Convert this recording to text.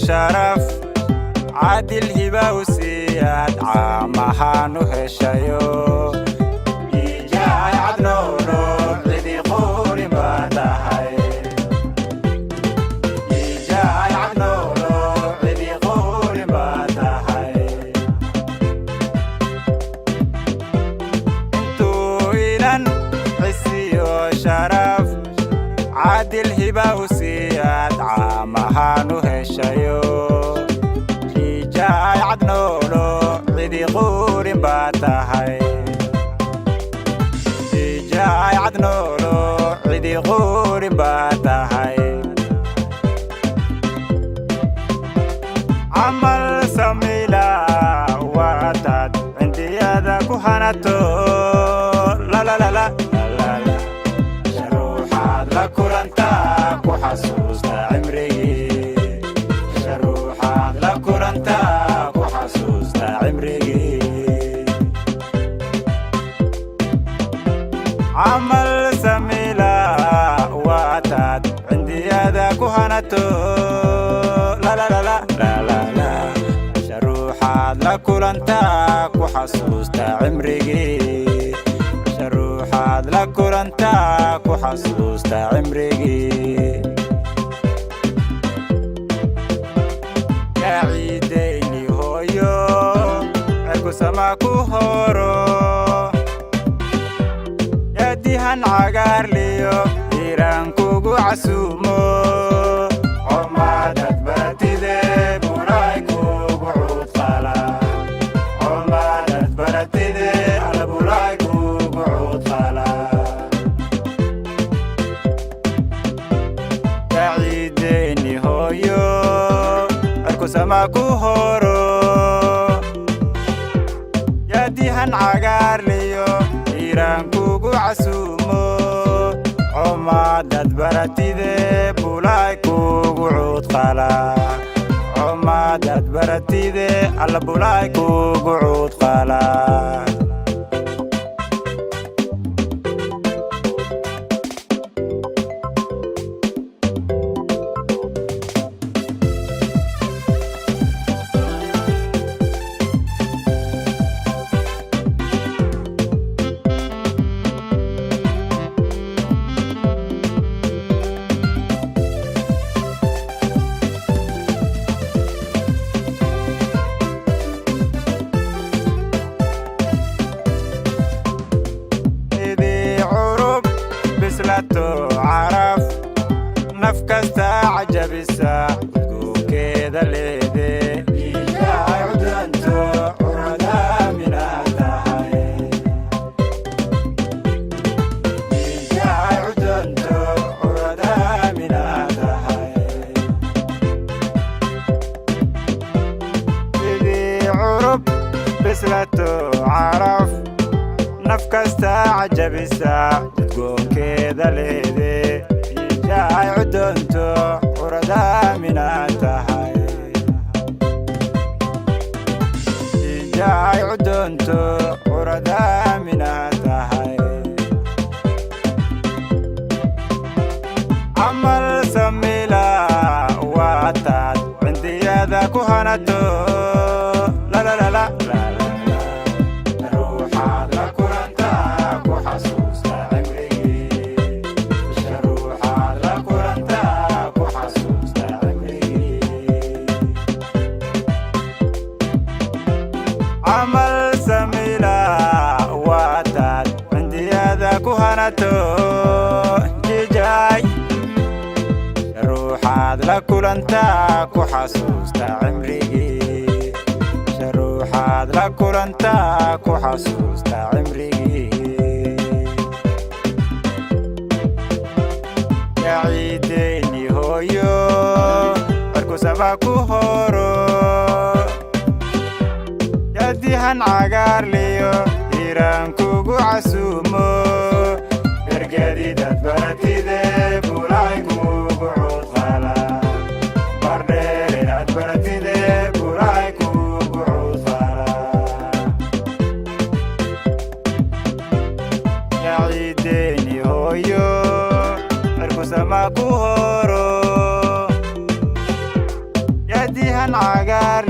Sharaf Caadil hiba u siiyaad caamahaan u heshayo. Ijaay cadnoolo, cidi quurin baa tahay. Ijaay cadnoolo, cidi quurin baa tahay. Intuu inan cisiyo sharaf Caadil hiba u siiyaad caamahaan u heshayo. Ijaay cadnoolo, cidi quurin baa tahay. Ijaay cadnoolo, cidi quurin baa tahay. Camal samila waataad cindiyada ku hanato. Lalalala, sharuuxaad la kulantaa ku xasuusta cimrigii. Sharuuxaad la kulantaa ku xasuusta cimrigii. Camal samila waataad cindiyada ku hanato. Lalalala, sharuuxaad la kulantaa ku xasuusta cimrigii. Sharuuxaad la kulantaa ku xasuusta cimrigii. Yaa ciidayni hooyo, cirku sama ku horo. Yaadihan cagaarliyo hiiraan kugu casuumo. Comaadad baratide bulay kugu cuudqala. Comaadad baratide albulay kugu cuudqala. Yaa ciidayni hooyo, cirku sama ku horo. Yaadihan cagaarliyo hiiraan kugu casuumo. Comaadad baratide bulay kugu cuudqala. Comaadad baratide alla bulay kugu cuudqala. Sidii curub bislato caraf, naf kasta cajabisa udgoonkeeda leede. Ijaay cudanto curadaaminaa tahay. Ijaay cudanto curadaaminaa tahay. Sidii curub bislato caraf, naf kasta cajabisa udgoonkeeda leede. Ijaay cudonto curadaaminaa tahay. Ijaay cudonto curadaaminaa tahay. Camal samila waataad cindiyada ku hanato. Lalalala, ruuxaad la kulantaa ku xasuusta cimrigii. Sharuuxaad la kulantaa ku xasuusta cimrigii. Camal samila waataad cindiyada ku hanato. Jijaay sharuuxaad la kulantaa ku xasuusta cimrigii. Sharuuxaad la kulantaa ku xasuusta cimrigii. Yaa ciidayni hooyo, cirku sama ku horo. Yaadihan cagaarliyo hiiraan kugu casuumo. Ergadidad baratide bulay kugu cuudqala. Bardheerinaad baratide bulay kugu cuudqala. Yaa ciidayni hooyo, cirku sama ku horo. Cagaar.